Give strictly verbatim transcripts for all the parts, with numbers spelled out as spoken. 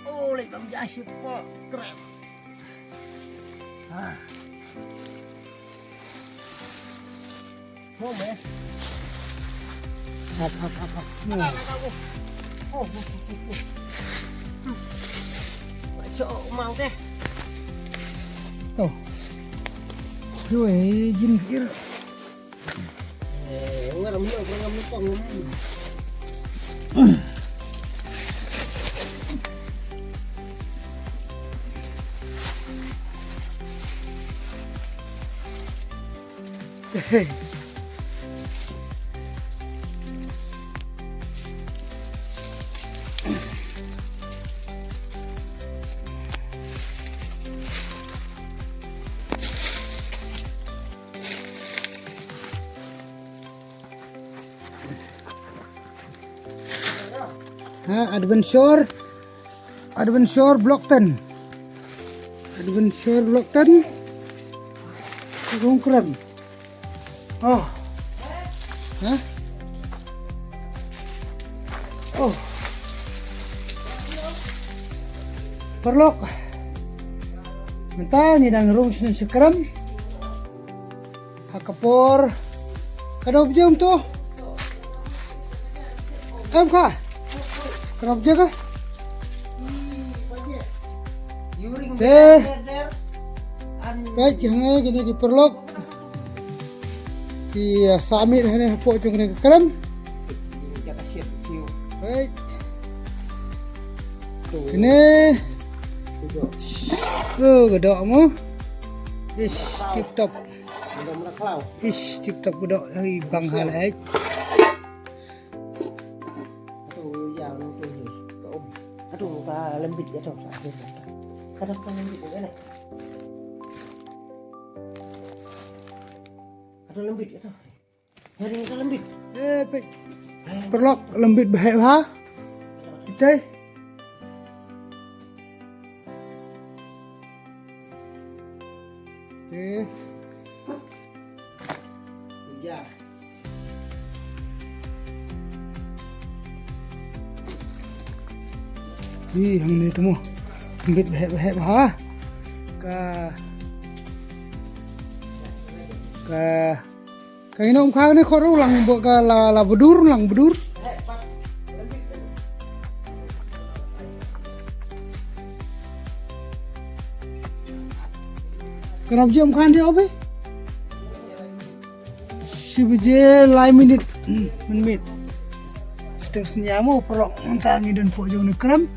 Oh, leh bang jah sipok krem. Ah. Mo me. Hap, hap, hap, hap. Mo. Ada, ada, ada. Oh, oh, oh, oh, oh. Hmm. Baca mau deh. Oh. Yoi, jin kir. Ha, Adventure. Adventure Block ten. Adventure Block ten. Rung kren. Oh. Ha? Oh. Paralok. Mynta ngi dang rung sha krem. Ha ka por. Ka dei bjeng tu. Em ka. Ka dei bjeng ka. Te. Peit hangne kine ki paralok. Ki, ah, sah miet hangne hapoh jong kane ka krem. Peit. Kine. Oh, ka doh mo. Ish, tip top. Ish, tip top ka doh, ai, bang ha leh. Aduh, ya, aduh, ya. Aduh, ka lembit ya, aduh. Aduh, ka lembit ya, aduh. Aduh, lembit ya, aduh. Hari ka lembit. Eh, peit. Paralok, lembit bha bha. Itai. Te. Ya. Ih, hangne te mo. Lembit bha bha ha. Ka, ka Ka ina um kha ne khot ruh lang ba ka la, la bdur, lang bdur. Ka nop je um kha ne obe. Shi baje lai minit. Hmm, minit. Stek snya mo paralok mynta ngi don pok jong ne krem.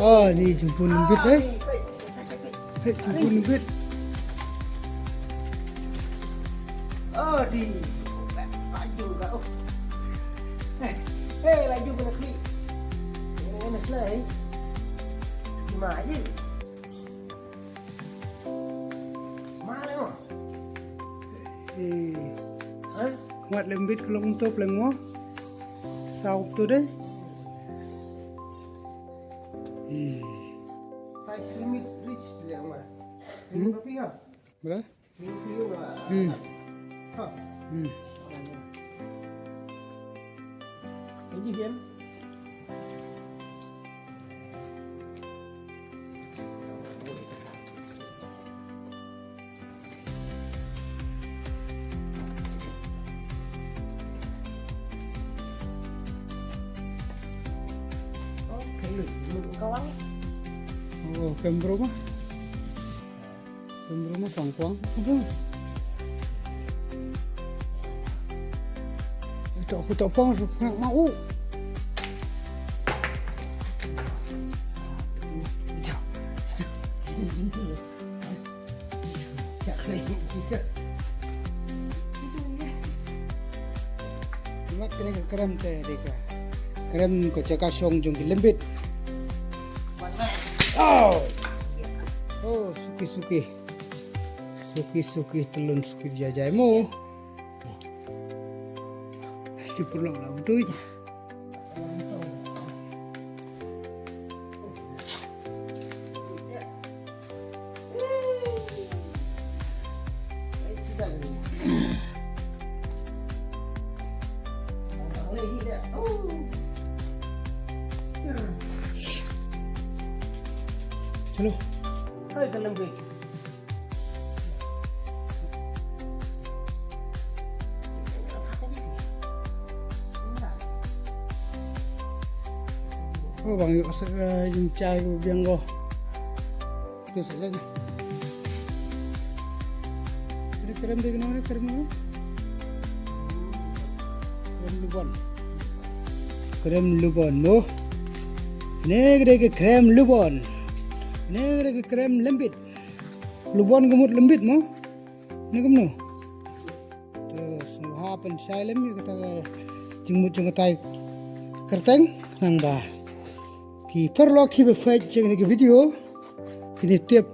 Ah, ni jemput lembit, eh. Hei, jemput lembit. Oh, di. Laju ka, oh. Eh, eh, laju kena klik. Kena, kena selai. Cuma aja. Mahal mo. Eh. Ha? Ngat lembit ka long to pleng mo. Saw to deh. Eh. Size limit reach dia mah. Hmm? Ini berapa ya? Berapa? Hmm. Hmm. Oh, camera mah. Pembruma kwang kwang. Aduh. To, to pong, pong mau. Mat kane ka krem te dei ka krem ko jaka shong jong ki lembit. Oh. Oh, suki suki. Suki suki telun suki jajai mo. Ti purlok la utuj. Chalo. Hai, dalam gue. Oh, bang yuk se, eh, yung chai ko biang ko. Yuk se, ya. Ini krem dei, kena krem ni. Krem lubon. Krem lubon mo. Ni ka dei ka krem lubon. Ni ka dei ka krem lembit. Lubon ka mut lembit mo. Ni kumno. Te sngewbha pynshai lem ïa kata ka jingmut jong kata ka kyrteng, khnang ba ki paralok kiba peit jong kane ka video kin ïa tip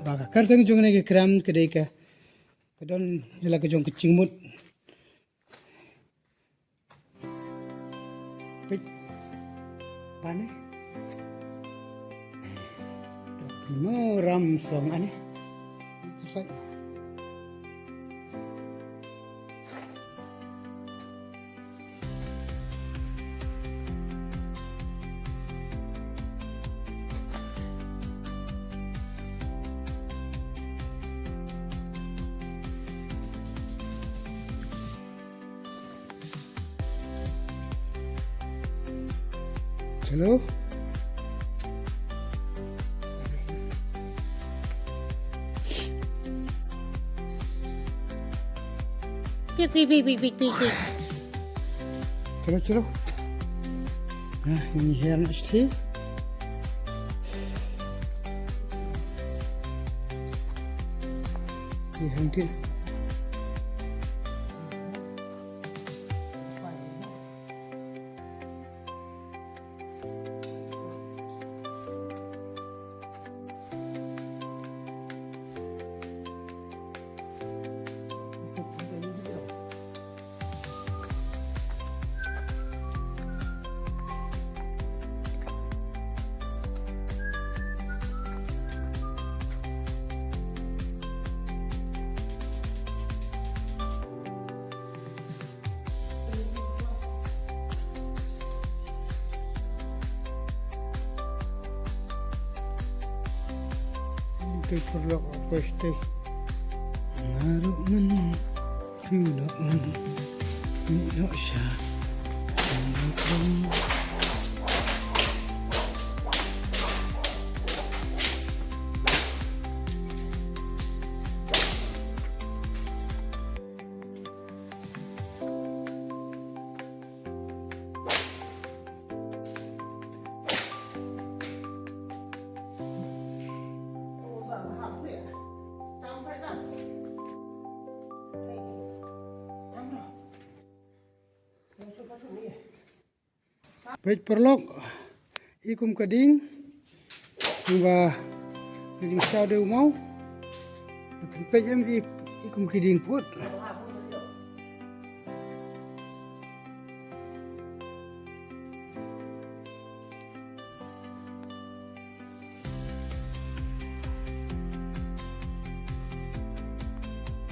ba ka kyrteng jong kane ka krem ka dei ka, ka don ïa la ka jong ka jingmut. Peit. Ba ne? Mo ram song ane. Sai. Hello. Pik, pik, pik. Chalo, chalo. Ah, ini hair na sthi. Ini hair. Te paralok, poi shatei. Nga ruh ngan pynlong, pynlong sha. Peit paralok, i kum ka ding, ba ka jingshaw dei u maw. Peit em i, i kum ki ding put.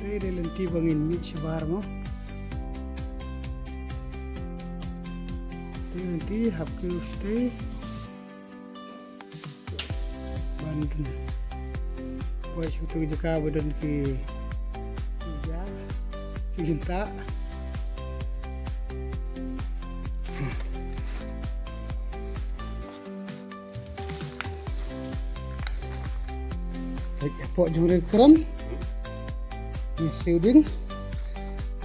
Te dei lynti ba ngin mih shabar mo. Te lynti hap ki u shatei. Ban poi sha utu ka jaka ba don ki, ki ja, ki jynta. Peit hapoh jong ka krem. Ngi siew ding.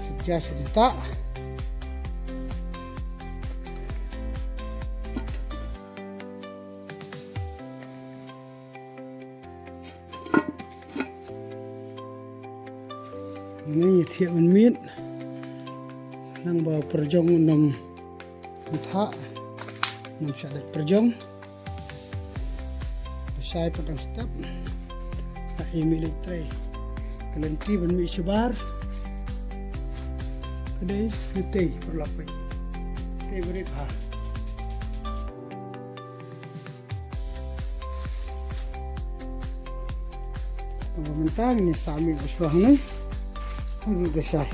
Shu ja shu jynta. Ni thiah mynmiet. Nang ba pyrjong nang thah. Nang sha dei pyrjong. Shai pat dang step. Ta i mi lek trei. Ka lynti ban mi shabar. Ka dei ngi tei pyrlok peit. Tei beri pha. Tang mynta ngi sa mi la shuwa hangne. Ngi da shai.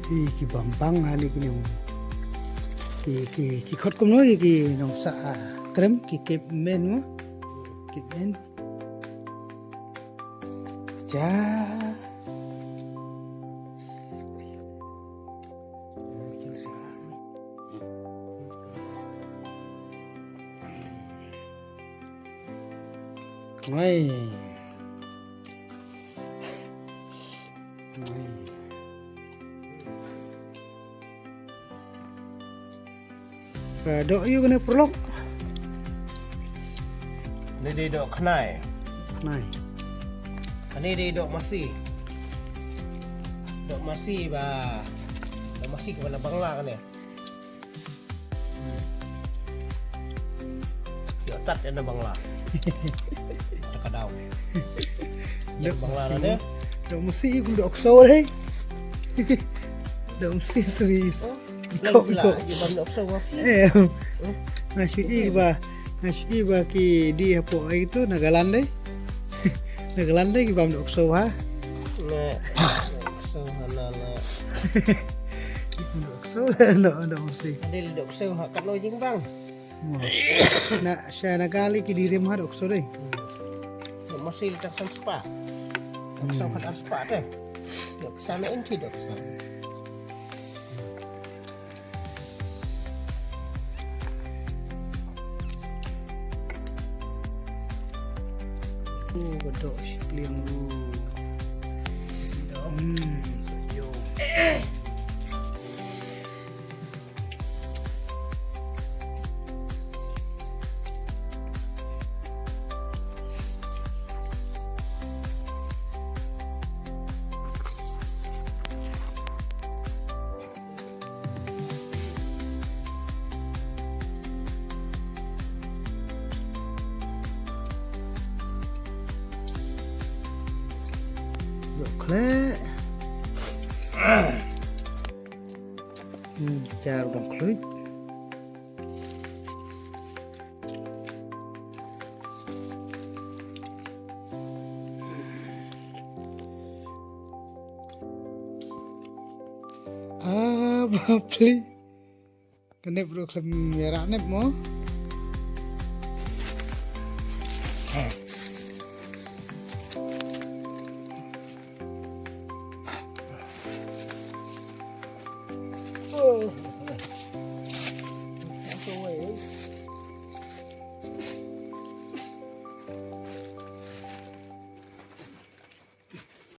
Ki, ki bam bang ha ne ki nong. Ki, ki, ki khot kumno ki nong sa, ah, krem ki kep men mo. Kep men. Ja. Ngai. Ngai. Ka doh ïu kane pyrlok. Kane dei doh khnai. Khnai. Kane dei doh masi. Doh masi ba. Doh masi kaba na Bangla kane. Ïoh tat ïa na Bangla. Ta ka daw. Ïa Bangla na ne. Doh masi kum doh kso dei. Doh masi serius. Kok kok. Ïa bam doh kso ba. Eh. Nga shu i ba. Nga shu i ba ki dei hapoh ai tu Nagaland dei. Nagaland dei ki bam doh kso ha. Ne. Kso ha na la. Ki bam doh kso doh doh masi. Dei doh kso ha kat no jingbang. Na sha na kali ki dei rim ha doh kso dei. Doh masi le tang san spah. Doh kso ha ar spah dei. Doh kso na inti doh kso. Oh, ka doh shi pliang u. Hmm, yo. Ïoh khleh. Hmm, jar u dang khluit. Ah, bapli. Ka nep ruh khlem ïarap nep mo.